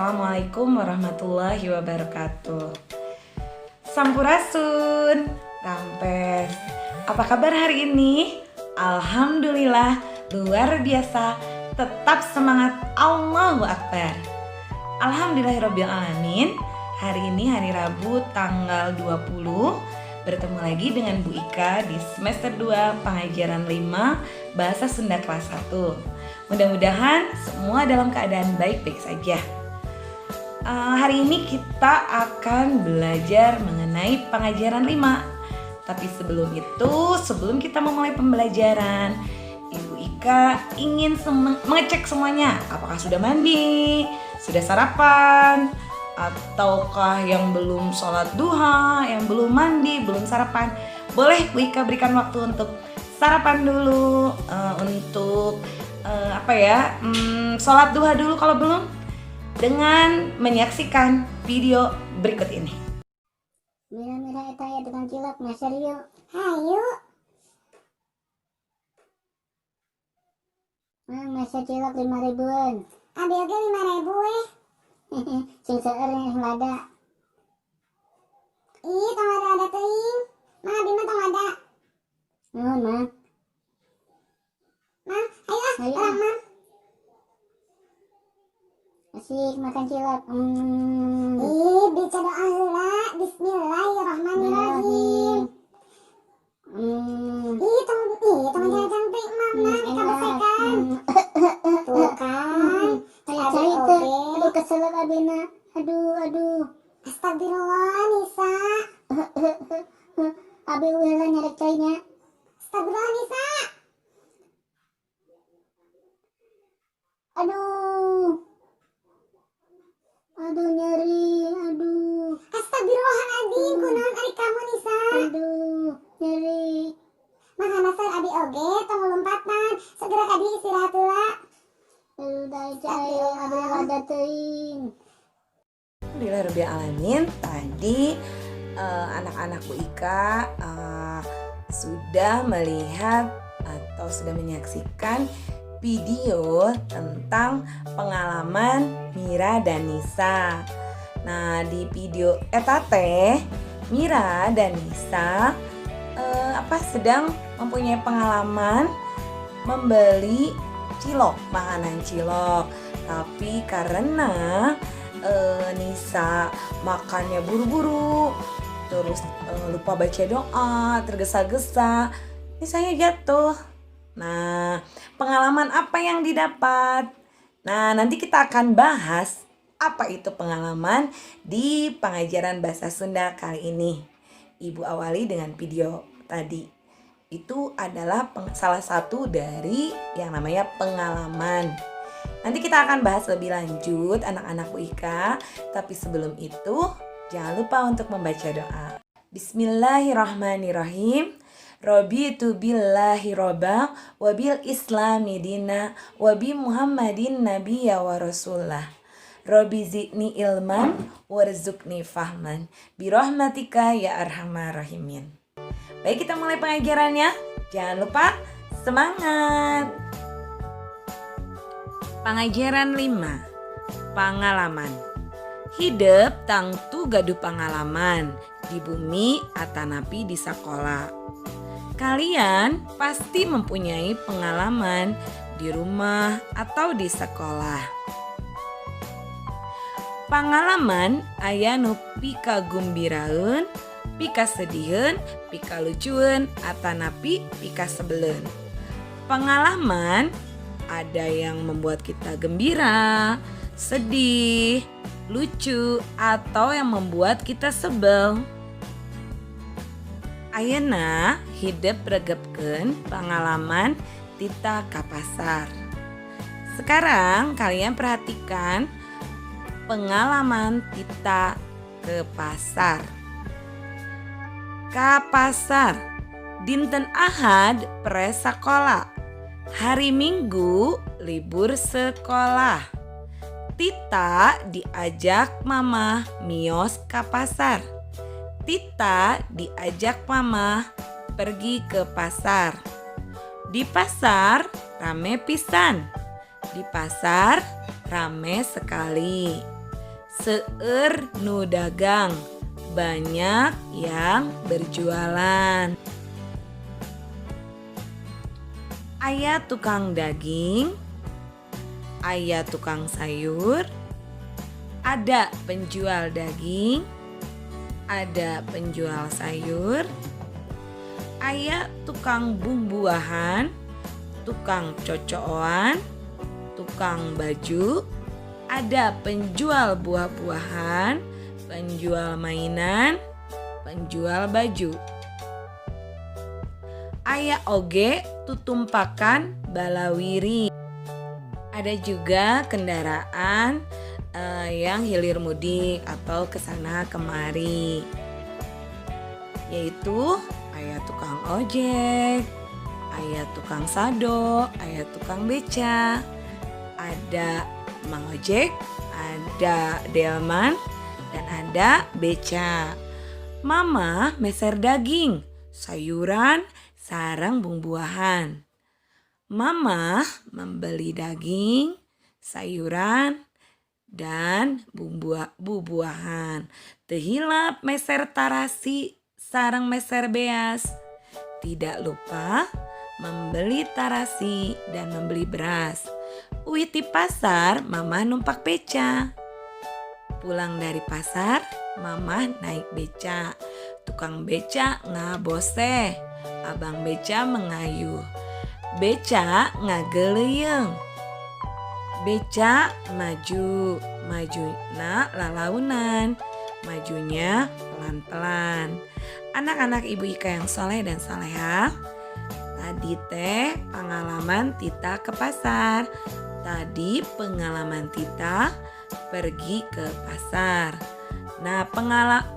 Assalamualaikum warahmatullahi wabarakatuh. Sampurasun, Rampes. Apa kabar hari ini? Alhamdulillah, luar biasa. Tetap semangat, Allahu Akbar. Alhamdulillahirabbil alamin. Hari ini hari Rabu tanggal 20, bertemu lagi dengan Bu Ika di semester 2 pengajaran 5 Bahasa Sunda kelas 1. Mudah-mudahan semua dalam keadaan baik-baik saja. Hari ini kita akan belajar mengenai pengajaran 5. Tapi sebelum itu, sebelum kita memulai pembelajaran, Ibu Ika ingin mengecek semuanya. Apakah sudah mandi, sudah sarapan, ataukah yang belum sholat duha, yang belum mandi, belum sarapan. Boleh Bu Ika berikan waktu untuk sarapan dulu, untuk apa ya, sholat duha dulu kalau belum, dengan menyaksikan video berikut ini. Mira, Mira, eta aya tukang cilok, meser yuk. Hayu. Mang, meser cilok 5 ribuan. Abi oge 5 ribu eh. Sing seueur yang lada. Ih, tong lada-lada teuing. Mang, abi mah tong lada. Nuhun, Mang. Mang, ayo ah, ayo urang, Mang. Asik makan cilok. Ih, baca doa heula. Bismillahirrahmanirrahim. Ih, tong ih, tong jangan teuing, Mang, nah, kabesekan. Tuh kan. Aya cai teh. Aduh, keselak abina. Aduh, aduh. Astagfirullah, Nisa. Abi heula nyarek cainya. Astagfirullah, Nisa. Aduh. Aduh, nyeri, aduh. Astagfirullahaladzim, kunaon ari kamu, Nisa? Aduh, nyeri. Makana saur abi oge tong lompatan, segera ka dieu istirahat heula. Aduh, da cai, abi lada teuing. Alhamdulillahirabbil alamin. Tadi anak-anak Bu Ika sudah melihat atau sudah menyaksikan video tentang pengalaman Mira dan Nisa. Nah, di video eta teh Mira dan Nisa apa sedang mempunyai pengalaman membeli cilok, makanan cilok. Tapi karena Nisa makannya buru-buru, terus lupa baca doa, tergesa-gesa, Nisanya jatuh. Nah, pengalaman apa yang didapat? Nah, nanti kita akan bahas apa itu pengalaman di pengajaran bahasa Sunda kali ini. Ibu awali dengan video tadi. Itu adalah salah satu dari yang namanya pengalaman. Nanti kita akan bahas lebih lanjut, anak-anakku Ika. Tapi sebelum itu, jangan lupa untuk membaca doa. Bismillahirrahmanirrahim. Raditu billahi robba wa bil islami dina wa bi Muhammadin nabiyya wa rasulah. Robbi zidni ilman warzuqni fahman. Birahmatika ya arhamar rahimin. Baik, kita mulai pengajarannya. Jangan lupa semangat. Pengajaran 5. Pengalaman. Hidep tangtu gaduh pengalaman di bumi atanapi di sekolah. Kalian pasti mempunyai pengalaman di rumah atau di sekolah. Pengalaman aya nu pikagumbiraeun, pikasediheun, pikalucueun, atanapi pikasebeleun. Pengalaman ada yang membuat kita gembira, sedih, lucu, atau yang membuat kita sebel. Ayeuna hidep regepkeun pengalaman Tita ka pasar. Sekarang kalian perhatikan pengalaman Tita ke pasar. Ka pasar. Dinten Ahad pres sakola. Hari Minggu libur sekolah. Tita diajak mama mios ka pasar. Tita diajak mama pergi ke pasar. Di pasar rame pisan. Di pasar rame sekali. Seueur nu dagang, banyak yang berjualan. Aya tukang daging, aya tukang sayur, ada penjual daging, ada penjual sayur, aya tukang bumbuahan, tukang cocooan, tukang baju, ada penjual buah-buahan, penjual mainan, penjual baju. Aya oge tutumpakan balawiri. Ada juga kendaraan yang hilir mudik atau kesana kemari, yaitu aya tukang ojek, aya tukang sado, aya tukang beca, ada mang ojek, ada delman, dan ada beca. Mama meser daging, sayuran, sareng bumbuahan. Mama membeli daging, sayuran, dan bubuahan. Teu hilap meser tarasi sareng meser beas. Tidak lupa membeli tarasi dan membeli beras. Uih ti pasar, mama numpak beca. Pulang dari pasar, mama naik beca. Tukang beca ngaboseh, abang beca mengayuh. Beca ngageleuyeung. Beca maju, majuna lalaunan, majunya pelan-pelan. Anak-anak Ibu Ika yang soleh dan soleha, tadi teh pengalaman Tita ke pasar. Tadi pengalaman Tita pergi ke pasar. Nah,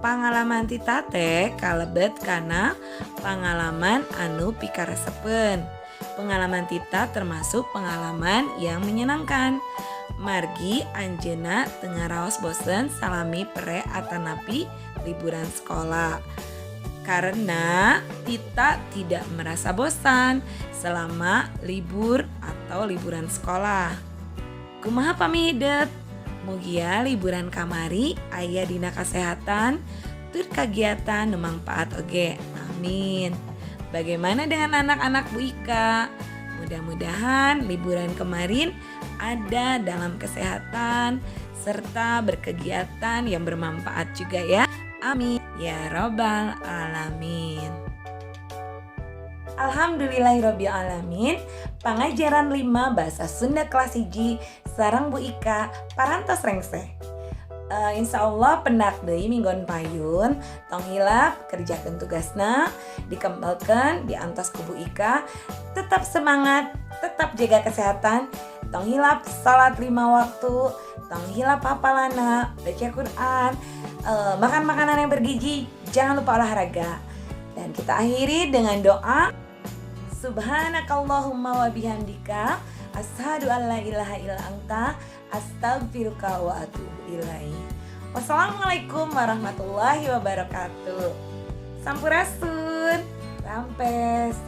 pengalaman Tita teh kalebet kana pengalaman anu pikaresepeun. Pengalaman Tita termasuk pengalaman yang menyenangkan. Margi anjeunna teu ngaraos bosen salami pere atanapi liburan sekolah. Karena Tita tidak merasa bosan selama libur atau liburan sekolah. Kumaha pami hidep? Mugia liburan kamari aya dina kasehatan tur kagiatan nu mangpaat oge. Amin. Bagaimana dengan anak-anak Bu Ika? Mudah-mudahan liburan kemarin ada dalam kesehatan serta berkegiatan yang bermanfaat juga ya. Amin. Ya Robbal Alamin. Alhamdulillahirabbil alamin. Pangajaran 5 bahasa Sunda kelas 1 sareng Bu Ika parantos rengse. Insya Allah pendak deui minggon payun, tong hilap kerjakan tugasna, dikembalikan diantos ku Bu Ika. Tetap semangat, tetap jaga kesehatan, tong hilap salat 5 waktu, tong hilap hafalanna, baca Quran, makan makanan yang bergizi, jangan lupa olahraga. Dan kita akhiri dengan doa. Subhanakallahumma wa bihamdika asyhadu an la ilaha illa anta astaghfiruka wa atubu ilaik. Wassalamualaikum warahmatullahi wabarakatuh. Sampurasun. Rampes.